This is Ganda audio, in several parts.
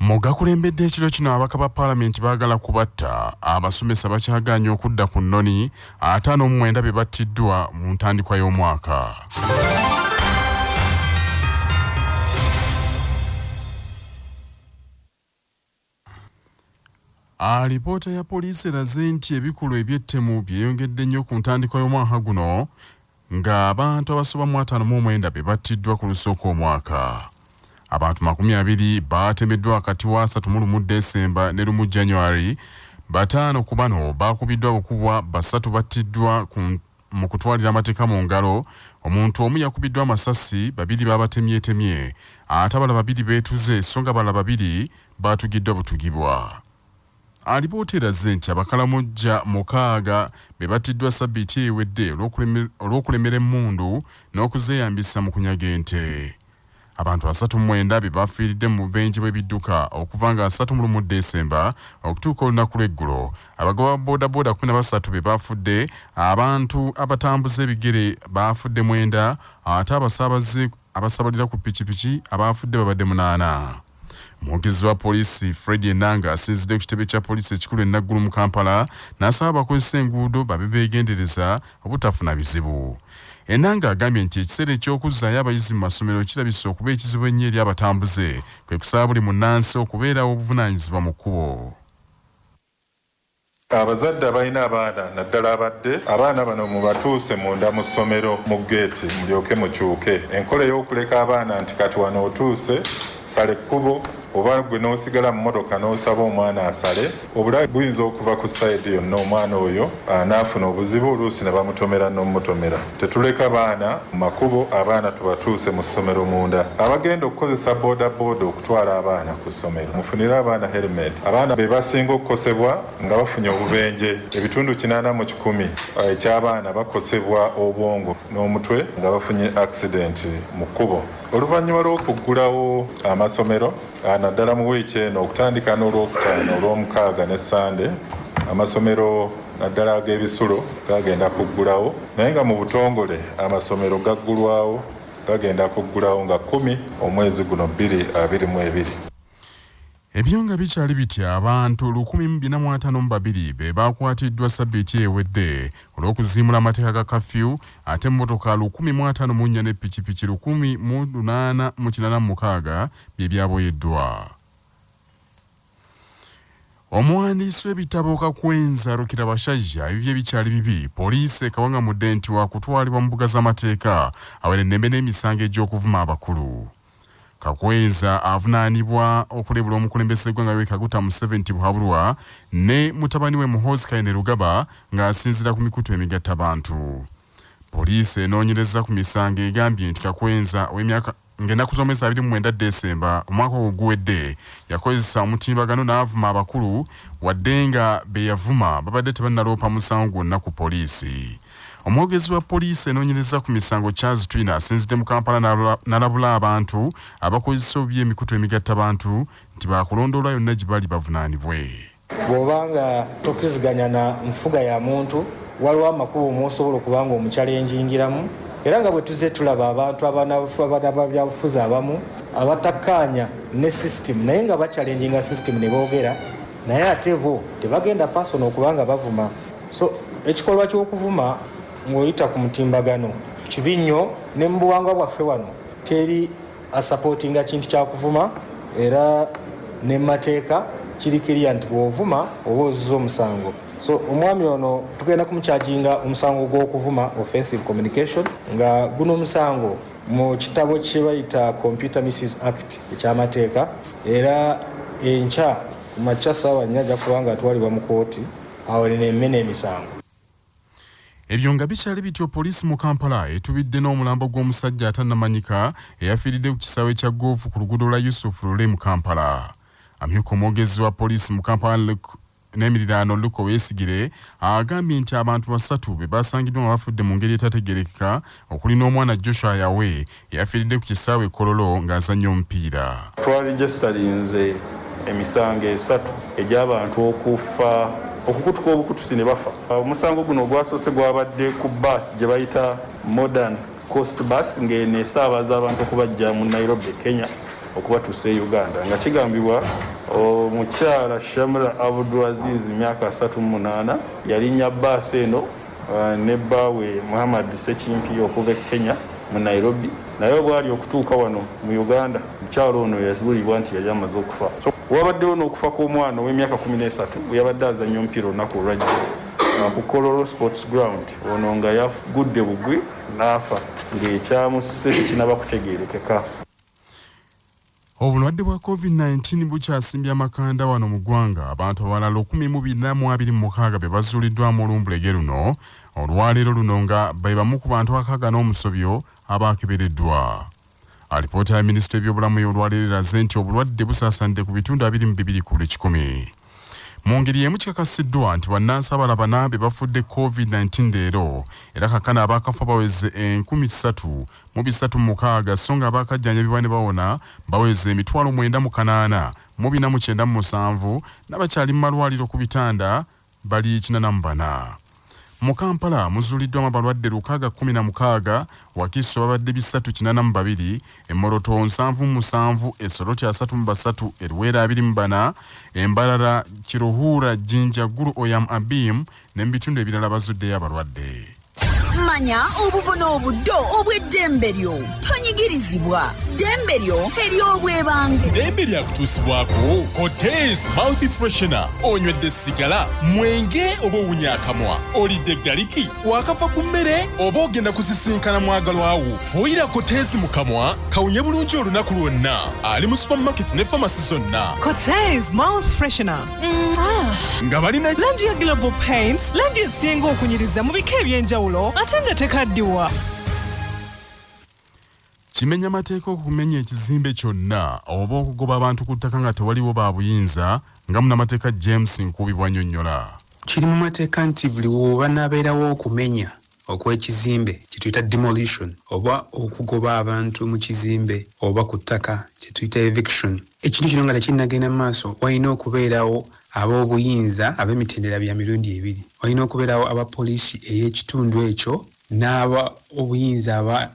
Mu gakulembedde ekiro kino, ababaka ba Paalamenti baagala kubatta, abasomesa bakyagaanye okudda ku nnoni, 59 be battiddwa mu ntandikwa y'omwaka. Alipoota ya poliisi eraze nti ebikolwa eby'ettemu byeyongedde nnyo ku ntandikwa y'omwaka guno, ng'abantu abasoba mu 59 be battiddwa ku lusooka omwaka. Abantu 20 baatemeddwa wakati wa 31 Desemba ne 1 January. Bataano ku bano baakubiddwa bukubwa, basatu battiddwa mu kutwalira amateeka mu ngalo, omuntu omu yakubiddwa amasasi, babiri baabatemyetemye, ate abalala babiri beetuze, so nga abalala babiri baatugiddwa butugibwa. Alipoota eraze nti Abakalamojja mukaaga be battiddwa ssabbiiti ewedde olw'okulemera emmundu n'okuzeeyambisa mu kunyaga ente. Abantu 39 be bafiiridde mu bubenje bw'ebidduka okuva nga 31 Desemba okutuuka olunaku lw'eggulo. Abagoba ba bodaboda 13 be bafudde, abantu abatambuza ebigere baafudde mwenda, ate abasaabaze abasabalira ku pikipiki abaafudde babadde munaana. Omwogezi wa poliisi Fred Enanga asinzidde ku kitebe kya poliisi ekikulu e Naggulu mu Kampala n'asaba abakozesa enguudo babe beegendereza obutafuna bizibu. Enanga agambye nti ekiseera eky'okuzzaayo abayizi mu masomero kirabise okuba ekizibu ennyo eri abatambuze, kwe kusaba buli munnansi okubeera ow'obuvunaanyizibwa mu kkubo. Abazadde abalina abaana naddala abadde, abaana bano mubatuuse munda mu ssomero mu ggeeti mulyoke mukyuke. Enkola ey'okuleka abaana nti kati wano otuuse sala ekkubo oba ggwe n'osigala mu mmotoka n'osaba omwana asale, obulabe buyinza okuva ku sayidi yonna omwana oyo n'afuna obuzibu oluusi ne bamutomera n'omutomera. Tetuleka baana mu makubo, abaana tubatuuse mu ssomero munda. Abagenda okukozesa bodaboda okutwala abaana ku ssomero mufunire abaana helmet. Abaana be basinga okukosebwa nga bafunye obubenje. Ebitundu 80% eky'abaana bakosebwa obwongo n'omutwe nga bafunye accident mu kkubo. Oluvannyuma lw'okuggulawo amasomero naddala mu wiiki eno okutandika n'Olwokutaano, Olwomukaaga ne Ssande, amasomero naddala ag'ebisulo gagenda kuggulawo, naye nga mu butongole amasomero gaggulwawo gagenda kuggulawo nga 10 omwezi guno 2022. Ebyo nga bikyali bitya, abantu 1452 be baakwatiddwa ssabbiiti ewedde olw'okuziimula amateeka ga kafyu, ate emmotoka 1054 ne pikipiki 1886 bye byaboyeddwa. Omuwandiisi w'ebitabo Kakwenza Rukirabashaija ebibye bikyali bibi, poliisi ekawangamudde nti wakutwalibwa mu mbuga z'amateeka awerennembe n'emisango egy'okuvuma abakulu. Kakwenza avunaanibwa okulebula omukulembeze w'eggwanga Yoweri Kaguta Museveni Tibuhaburwa ne mutabani we Muhoozi Kainerugaba ng'asinziira ku mikutu emigattabantu. Poliisi enoonyereza ku misango egambye nti Kakwenza ow'emyaka ng'ennaku z'omwezi 29 Desemba omwaka ogwo guwedde yakozesa omutimbagano n'avuma abakulu wadde nga be yavuma babadde tebannaloopa musango gwonna ku poliisi. Omwogezi wa poliisi enoonyereza ku misango Charles Twine asinzidde mu Kampala n'alabula abantu abakozesa obubi emikutu emigattabantu nti baakulondoolwa yonna gye bali bavunaanibwe. Bw'oba nga tokkiriziganya na nfuga ya muntu, waliwo amakubo mw'osobola okuba nga omukyalengingiramu, era nga bwe tuzze tulaba abantu abanabyabufuzi abamu abatakkaanya ne system naye nga bakyalenginga system ne boogera, naye ate bo tebagenda personal okuba nga bavuma. So ekikolwa ky'okuvuma ng'oyita ku mutimbagano kibi nnyo, ne mu buwangwa bwaffe wano teri asupportinga kintu kya kuvuma, era ne mu mateeka kiri clear nti bw'ovuma oba ozizza omusango. So omwami ono tugenda kumukyajinga omusango gw'okuvuma, offensive communication, nga guno omusango mu kitabo kye bayita Computer Misuse Act eky'amateeka, era enkya ku makya ssaawa 4 ajja kuba nga atwalibwa mu kooti awerenemme n'emisango. Ebyo nga bikyali bityo, poliisi mu Kampala etubidde n'omulambo gw'omusajja atannamanyika eyafiiridde ku kisaawe kya ggoofu ku luguudo lwa Yusuf Lule mu Kampala. Amyuka omwogezi wa poliisi mu Kampala n'emiriraano Luke Oweyesigire agambye nti abantu basatu be basangiddwa nga bafudde mu ngeri etategeerekeka okuli n'omwana Joshua Yawe eyafiiridde ku kisaawe e Kololo ng'azannya omupiira. Twaregisitarinze emisango esatu egy'abantu okufa okukutuka obukutusi ne bafa. Omusango guno ogwasoose gwabadde ku bbaasi gye bayita Modern Coast Bus ng'eno esaabaza abantu okubaggya mu Nairobi e Kenya. okubatuusa e Uganda nga kigambibwa omukyala Shamra Abdulaziz myaka 38 yalinnya bbaasi eno ne bbaawe Muhammad Ssekimpi okuva e Kenya mu Nairobi naye obwali okutuuka wano mu Uganda omukyala ono yazuulibwa nti yali amaze okufa. Wabaddewo n'okufa kw'omwana ow'emyaka 13 bwe yabadde azannya omupiira olunaku olwajjo ku Kololo Sports Ground ono nga yagudde bugwi n'afa ng'ekyamusse tekinnaba kutegeerekeka. Obulwadde bwa COVID-19 bukyasimbye amakanda wano mu ggwanga. Abantu abalala 1426 be bazuuliddwamu olumbulege luno olwaleero luno nga be bamu ku bantu akaaga n'omusobyo abaakebereddwa. Alipoota ya minisitule y'ebyobulamu ey'olwaleero eraze nti obulwadde busaasaanidde ku bitundu 22 ku buli kikumi. Mu ngeri y'emu kikakasiddwa nti bannansi abalala bana be bafudde COVID-19 leero era kaakano abaakafa baweze 3306 so nga abaakajjanjabibwa ne bawona baweze 9,80497 n'abakyali mu malwaliro ku bitanda bali 84. Mu Kampala muzuuliddwamu abalwadde 616, Wakiso babadde 382, e Moroto 77, e Soroti 33, e Luweero 24, e Mbarara, Kiruhura, Jinja, Gulu, Oyam, Abim ne mu bitundu ebirala bazuddeyo abalwadde. Manya obuvo n'obuddo obw'eddembe lyo. Tonyigirizibwa. Ddembe lyo ery'obwebange. Ddembe lyakutuusibwako Cortez Mouth Freshener. Onywedde sigala, mwenge oba owunya akamwa, olidde galiki, wakava ku mmere oba ogenda kusisinkana mwagalwa wo. Fuuyira Cortez mu kamwa kawunye bulungi olunaku lwonna. Ali mu supermarket ne famasi zonna. Cortez Mouth Freshener. Nga balina langi ya Global Paints, langi esinga okunyiriza mu bika eby'enjawulo ate nga tekaddiwa. Kimenya mateeka okumenya ekizimbe kyonna oba okugoba abantu ku ttaka nga tewaliwo ba buyinza, nga munnamateeka James Nkuubi bw'annyonnyola. Kiri mu mateeka nti buli w'obanaabeerawo okumenya okw'ekizimbe kye tuyita demolition oba okugoba abantu mu kizimbe oba ku ttaka kye tuyita eviction, ekintu kino nga tekinnagenda mu maaso walina okubeerawo ab'obuyinza ab'emitendera bya mirundi ebiri. Walina okubeerawo aba poliisi ey'ekitundu ekyo n'aba obuyinza aba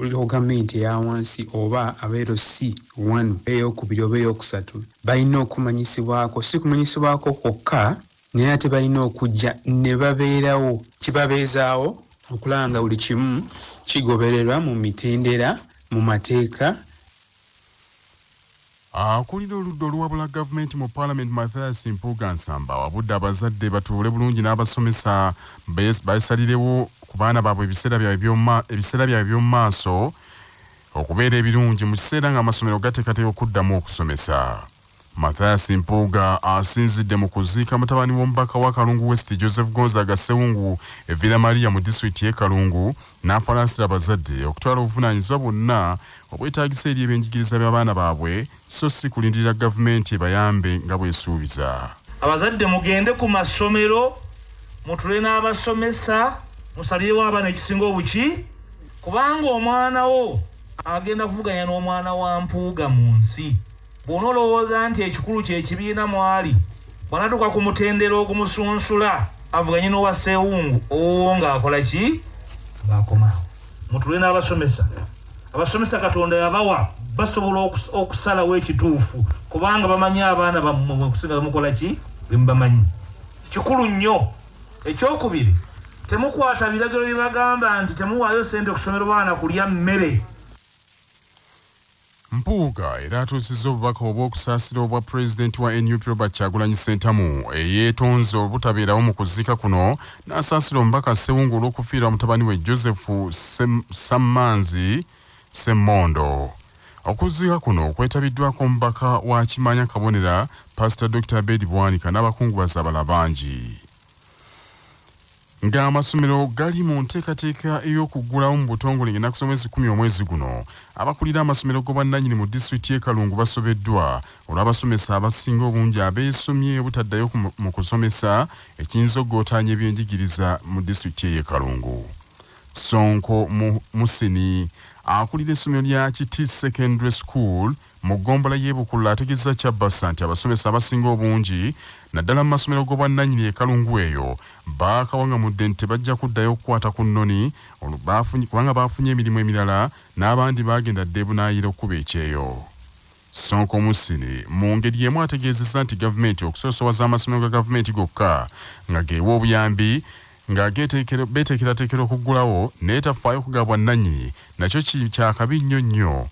gavumenti eya wansi oba aba LC 1 ey'okubiri oba ey'okusatu. Balina okumanyisibwako, si kumanyisibwako kwokka naye ate balina okujja ne babeerawo, kibabeezaawo okulaba nga buli kimu kigobererwa mu mitendera mu mateeka. Akulira oludda oluwabula gavumenti mu Paalamenti Mathias Mpuuga Nsamba awabudde abazadde batuule bulungi n'abasomesa besalirewo ku baana baabwe ebiseera byabwe eby'omu maaso okubeera ebirungi mu kiseera ng'amasomero gateekateeka okuddamu okusomesa. Mathias Mpuuga asinzidde mu kuziika mutabani w'omubaka wa Kalungu West Joseph Gonzaga Ssewungu e Villa Maria mu disitulikiti y'e Kalungu n'afalaasira abazadde okutwala obuvunaanyizibwa bwonna obwetaagisa eri ebyenjigiriza by'abaana baabwe so si kulindirira gavumenti ebayambe nga bw'esuubiza. Abazadde mugende ku masomero mutule n'abasomesa musalirewo abaana ekisinga obuki, kubanga omwana wo agenda kuvuganya n'omwana wa Mpuuga mu nsi. Bw'onoolowooza nti ekikulu ky'ekibiina mwali, bw'anaatuuka ku mutendera ogumusunsula avuganye n'owa Ssewungu owuwo ng'akola ki? Ng'akomaawo. Mutule n'abasomesa. Abasomesa Katonda yabawa basobola okusalawo ekituufu kubanga bamanyi abaana bammwe okusinga bamukola ki? Bwe mubamanyi. Kikulu nnyo. Ekyokubiri, temukwata biragiro bye bagamba nti temuwaayo ssente kusomero baana kulya mmere. Mpuuga era atuusizza obubaka obw'okusaasira obwa pulezidenti wa NUP Robert Kyagulanyi Ssentamu eyeetonze obutabeerawo mu kuziika kuno n'asaasira omubaka Ssewungu olw'okufiirwa mutabani we Joseph Ssammanzi Ssemmondo. Okuziika kuno kwetabiddwako omubaka wa Kimanya Kabonera Pastor Dr. Abed Bwanika n'abakungubazi abalala bangi. Ng'amasomero gali mu nteekateeka ey'okuggulawo mu butongole ng'ennaku z'omwezi 10 omwezi guno, abakulira amasomero g'obwannannyini mu disitulikiti y'e Kalungu basobeddwa olw'abasomesa abasinga obungi abeesomye obutaddayo mu kusomesa ekiyinza okugootaanya ebyenjigiriza mu disitulikiti ey'e Kalungu. Sonko Musini akulira essomero lya Kiti Secondary School mu ggombolola y'e Bukulula ategeezezza Kyabassa nti abasomesa abasinga obungi naddala mu masomero g'obwannannyini e Kalungu eyo baakawangamudde nti tebajja kuddayo okukwata ku nnoni kubanga baafunye emirimu emirala n'abandi baagenda dda ebunaayira okukuba ekyeyo. Ssonko Musini mu ngeri y'emu ategeezezza nti gavumenti okusoosowaza amasomero ga gavumenti gokka nga geewa obuyambi nga beeteekerateekera okuggulawo naye tafaayo kuga bwannannyini nakyo kyakabi nnyo nnyo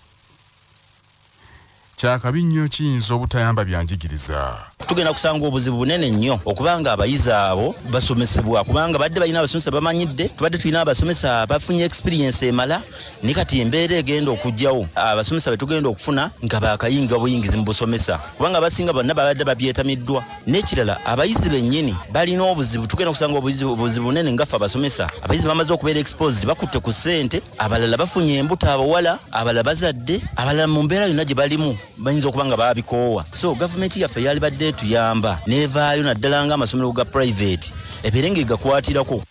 kyakabi nnyo kiyinza obutayamba byanjigiriza. Tugenda kusanga obuzibu bunene nnyo okuba nga abayizi abo basomesebwa kubanga badde balina abasomesa bamanyidde, tubadde tulina abasomesa bafunye experience emala, naye kati embeera egenda okujjawo abasomesa be tugenda okufuna nga baakayinga buyingizi mu busomesa kubanga abasinga bonna babadde babyetamiddwa. N'ekirala abayizi bennyini balina obuzibu, tugenda okusanga obuzibu bunene nga ffe abasomesa. Abayizi bamaze okubeera exposed, bakutte ku ssente, abalala bafunye embuto, abawala, abalala bazadde, abalala mu mbeera yonna gye balimu bayinza okuba nga baabikoowa. So gavumenti yaffe yalibadde etuyamba n'evaayo naddala ng'amasomero ga private ebeere ng'egakwatirako.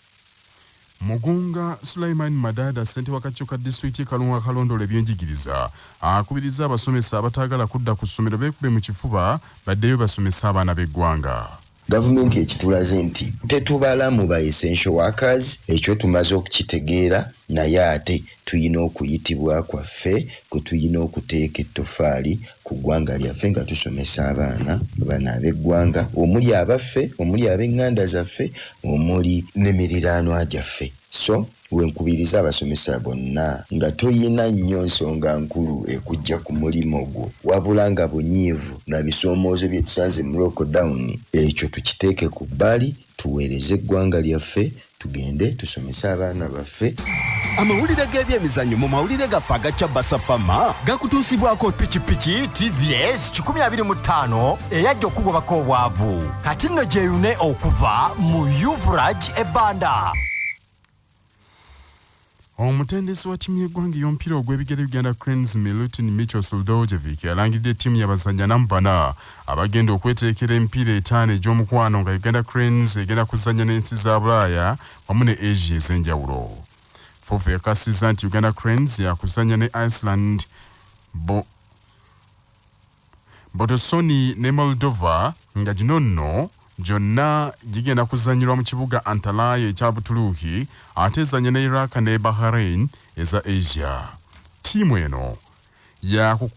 Mugunga Sulaiman Madada, ssentebe w'akakiiko ka disitulikiti y'e Kalungu akalondoola ebyenjigiriza, akubirizza abasomesa abataagala kudda ku ssomero beekube mu kifuba baddeyo basomese abaana b'eggwanga. Gavumenti ekitulaze nti tetubala mu ba essential workers, ekyo tumaze okukitegeera naye ate tuyina okuyitibwa kwaffe kwe tuyina okuteeka ettofaali ku ggwanga lyaffe nga tusomesa abaana bano ab'eggwanga omuli abaffe, omuli ab'enganda zaffe, omuli ne miriraanwa gyaffe. So wenkubiriza abasomesa bonna nga toyina nnyo nsonga nkulu ekujja ku mulimo gwo wabula nga bunyiivu na bisoomoozo bye tusanze mu lockdown, ekyo tukiteeke ku bbali tuweereze eggwanga lyaffe, tugende tusomese abaana baffe. Amawulire g'ebyemizannyo mu mawulire gaffe aga Kyabasa Fama gakutuusibwako pikipiki TVS 125 eyajja okukugobako obwavu. Kati nno gyeyune okuva mu Yuvraj e Banda. Omutendesi wa ttiimu y'eggwanga ey'omupiira ogw'ebigere Uganda Cranes Milutin Micho Sredojevic alangiridde ttiimu y'abazannyi 44 abagenda okweteekera emipiira etaano egy'omukwano nga Uganda Cranes egenda kuzannya n'ensi za Bulaaya wamu ne Asia ez'enjawulo. Fufa yakakasizza nti Uganda Cranes yakuzannya ne Iceland, Bo Botosoni ne Moldova nga gino nno gyonna gigenda kuzannyirwa mu kibuga Antalya ekya Butuluuki ate ezannya ne Iraq ne Bahrain eza Asia. Ttiimu eno yaku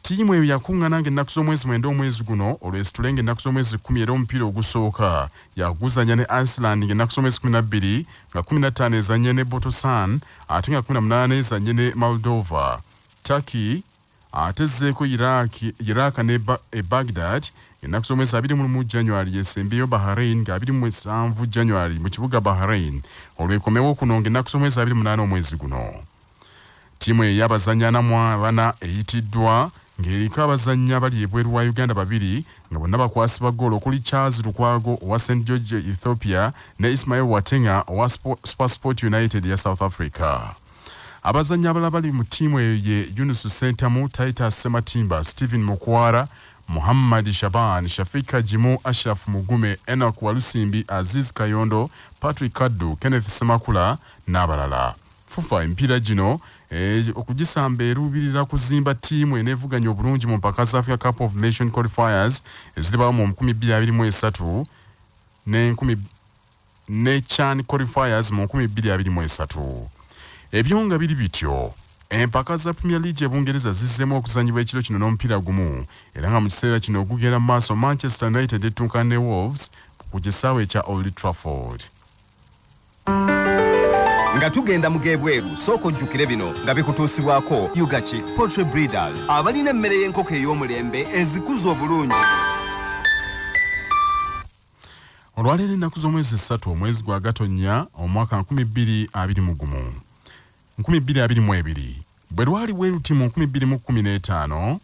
Ttiimu eyo yakungana ng'ennaku z'omwezi mwenda omwezi guno olwo esitule ng'ennaku z'omwezi kkumi era omupiira ogusooka yakuguzannya ne Iceland ng'ennaku z'omwezi 12 nga 15 ezannye ne Botosan ate nga 18 ezannye ne Moldova. Turkey ate ezzeeko Iraq, Iraq ne e Baghdad ennaku z'omwezi 21 January yesembyeyo Bahrain nga 27 January mu kibuga Bahrain olwo ekomewo kuno ng'ennaku z'omwezi 28 omwezi guno. Ttiimu eyo ey'abazannyi 44 eyitiddwa ng'eriko abazannyi abali ebweru wa Uganda babiri nga bonna bakwasi ba ggoolo okuli Charles Lukwago owa St George Ethiopia ne Ismail Watenga owa SuperSport United eya South Africa. Abazannyi abalala bali mu ttiimu eyo ye Yunus Ssentamu, Titus Ssematimba, Stephen Mukwara, Muhammad Shaban, Shafiq Kagimu, Ashraf Mugume, Enock Walusimbi, Aziz Kayondo, Patrick Kaddu, Kenneth Ssemakula n'abalala. FUFA emipiira gino okugisamba eruubirira kuzimba ttiimu eneevuganya obulungi mu mpaka za Africa Cup of Nation Qualifiers eziribaawo mu 2023 ne ne CHAN Qualifiers mu 2023. Ebyo nga biri bityo, empaka za Premier League e Bungereza zizzeemu okuzannyibwa ekiro kino n'omupiira gumu era nga mu kiseera kino ogugenda mu maaso Manchester United ettunka ne Wolves ku kisaawe ekya Old Trafford. Nga tugenda mu g'ebweru, sooka ojjukire bino nga bikutuusibwako Ugachick Poultry Breeders abalina emmere y'enkoko ey'omulembe ezikuza obulungi. Olwaleero ennaku z'omwezi ssatu omwezi gwa Gatonnya omwaka 2021, 2022, bwe lwali bwe luti mu 2015,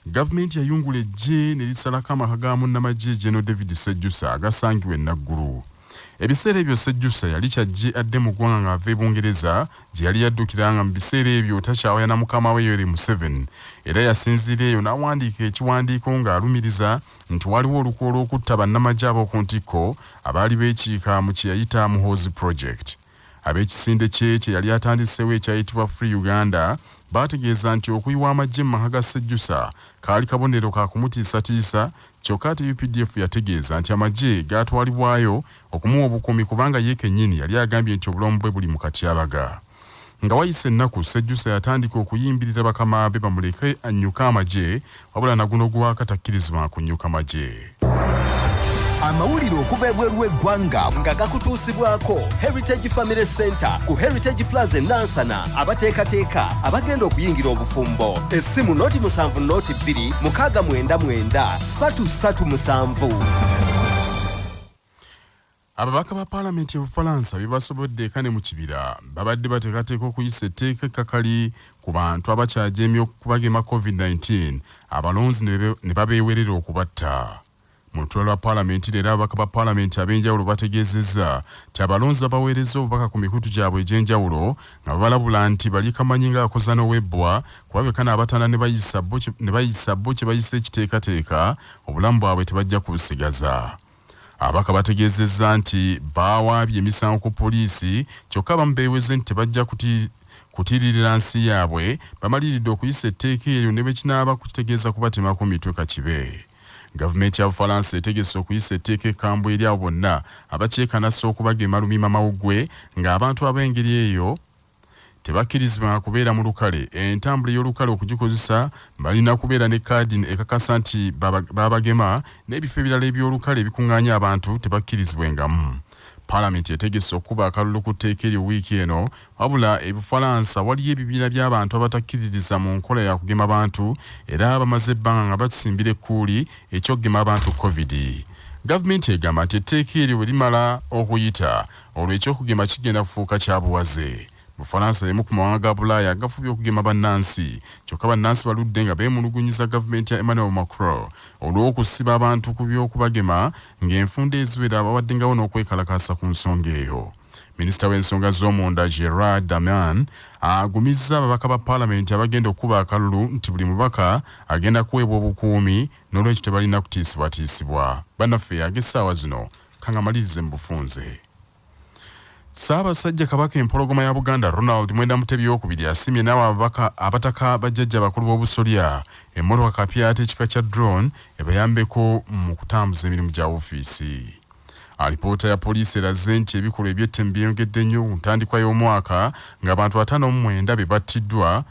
gavumenti yayungula eggye ne lisalako amaka ga munnamagye General David Sejusa agasangibwa e Naggulu. Ebiseera ebyo Sejusa yali kyajje adde mu ggwanga ng'ava e Bungereza gye yali yaddukira nga mu biseera ebyo takyawaya na mukama we Yoweri Museveni era yasinziira eyo n'awandiika ekiwandiiko ng'alumiriza nti waliwo olukwe olw'okutta bannamagye ab'oku ntikko abaali beekiika mu kye yayita Muhoozi Project. Ab'ekisinde kye kye yali atandiseewo ekyayitibwa Free Uganda baategeeza nti okuyiwa amagye mu maka ga Sejusa kaali kabonero ka kumutiisatiisa kyokka ate updf yategeeza nti amagye gaatwalibwayo okumuwa obukuumi kubanga ye kennyini yali agambye nti obulamu bwe buli mu katyabaga. Nga wayise ennaku, Sejusa yatandika okuyimbirira bakama be bamuleke annyuke amagye, wabula na guno gwaka takkirizibwa kunnyuka magye. Amawulire okuva ebweru w'eggwanga nga gakutuusibwako Heritage Family Center ku Heritage Plaza e Nansana, abateekateeka abagenda okuyingira obufumbo. Essimu 0 7 0 2 6 9 9 3 3 7. Ababaka ba Paalamenti e Bufalansa bye basobodde eka ne mu kibira babadde bateekateeka okuyisa etteeka ekkakali ku bantu abakyajeemye okubagema COVID-19, abalonzi ne babeewerera okubatta. Mu lutuula lwa Paalamenti leero, ababaka ba Paalamenti ab'enjawulo bategeezezza nti abalonzi babaweereza obubaka ku mikutu gyabwe egy'enjawulo nga babalabula nti bali kamanyi ng'akoza n'owebbwa kuba bekana abatanda ne bayisa bo kye bayisa ekiteekateeka, obulamu bwabwe tebajja kubusigaza. Ababaka bategeezezza nti baawaabye emisango ku poliisi, kyokka abamu beeweze nti tebajja kutiiririra nsi yaabwe, bamaliridde okuyisa etteeka eryo ne bwe kinaaba kukitegeeza kubatemako mitwe kakibe. Gavumenti ya Bufalansa etegese okuyisa etteeka ekkambwe eri abo bonna abakyekanasa okubagema lumima mawuggwe, ng'abantu ab'engeri eyo tebakkirizibwa kubeera mu lukale. Entambula ey'olukale okugikozesa balina kubeera ne kaadi ekakasa nti babagema, n'ebifo ebirala eby'olukale ebikuŋŋaanya abantu tebakkirizibwengamu. Paalamenti etegese okukuba akalulu ku tteeka eryo wiiki eno. Wabula e Bufalansa waliyo ebibiina by'abantu abatakkiririza mu nkola ya kugema bantu, era bamaze ebbanga nga basimbira ekkuuli ekyokugema abantu COVID. Gavumenti egamba nti etteeka eryo bwe limala okuyita, olwo ekyokugema kigenda kufuuka kya buwaze. Bufalansa y'emu ku mawanga ga Bulaaya agafubye okugema bannansi, kyokka bannansi baludde nga beemulugunyiza gavumenti ya Emmanuel Macron olw'okusiba abantu ku by'okubagema, ng'enfunda eziwera bawaddengawo n'okwekalakaasa ku nsonga eyo. Minisita w'ensonga z'omunda Gerard Darmanin agumizza ababaka ba Paalamenti abagenda okukuba akalulu nti buli mubaka agenda kuweebwa obukuumi, n'olwekyo tebalina kutiisibwatiisibwa. Bannaffe, ag'essaawa zino kangamalirize mu bufunze. Ssaabasajja Kabaka Empologoma ya Buganda Ronald Mwenda Mutebi owokubiri asiimye n'awa ababaka abataka bajjajja abakulu b'obusolya emmotoka kapyata ekika kya drone ebayambeko mu kutambuza emirimu gya ofiisi. Alipoota ya poliisi eraze nti ebikolwa eby'ettemu byeyongedde nnyo ku ntandikwa y'omwaka, ng'abantu 59 be battiddwa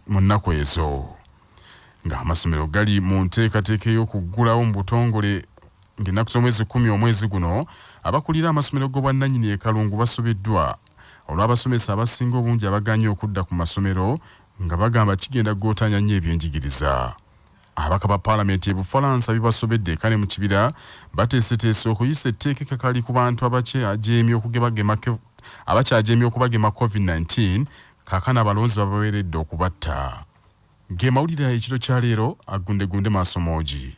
mu nnaku ezo. Ng'amasomero gali mu nteekateeka ey'okuggulawo mu butongole ng'ennaku z'omwezi 10 omwezi guno, abakulira amasomero g'obwannannyini e Kalungu basobeddwa olw'abasomesa abasinga obungi abagaanye okudda ku masomero nga bagamba kigenda kugootaanya nnyo ebyenjigiriza. Ababaka ba Paalamenti e Bufalansa bibasobedde eka ne mu kibira bateeseteese okuyisa etteeka ekkakali ku bantu abakyajeemye okubagema COVID-19, kaakano abalonzi babaweeredde okubatta. Ge mawulire ekiro kya leero, agundegunde maaso moogi.